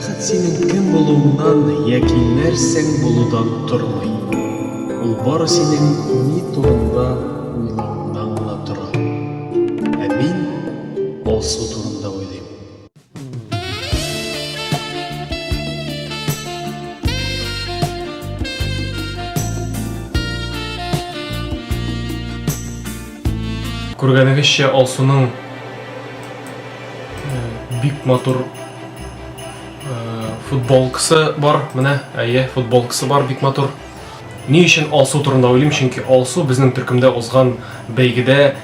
Бәхет синең кем булуыңнан яки нәрсәң булудан тормый. Ул бары синең ни турында уйлавыңнан гына тора. Ә мин Алсу турында уйлыйм. Күргәнегезчә, Алсуның бик матур футболкасы бар. Менә, әйе, футболкасы бар, бик матур. Ни өчен Алсу турында уйлыйм? Чөнки Алсу безнең төркемдә узган бәйгедә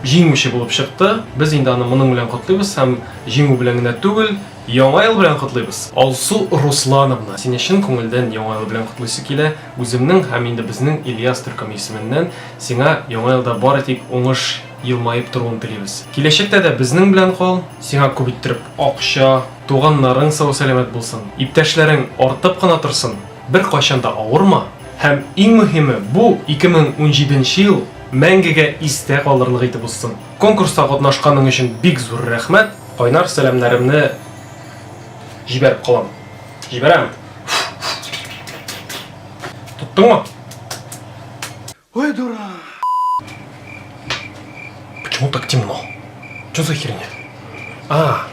җиңүче булып чыкты. Без инде аны моның белән котлыйбыз һәм җиңү белән генә түгел, Яңа ел белән котлыйбыз! Алсу Руслановна, сине чын күңелдән Яңа ел белән котлыйсы килә. Үземнең һәм инде безнең Ильяс төркеме исеменнән сиңа Яңа елда бары тик уңыш елмаеп торуын телибез. Киләчәктә дә безнең белән кал, сиңа күп иттереп акча, туганнарың сау-сәламәт булсын, иптәшләрең артып кына торсын, беркайчан да авырма һәм иң мөһиме, бу 2017 нче ел мәңгегә истә калырлык итеп узсын. Конкурста катнашканың өчен бик зур рәхмәт. Кайнар сәламнәремне җибәреп калам. Җибәрәм. Тоттыңмы? Ой, дурак. Почему так темно? Что за херня? А.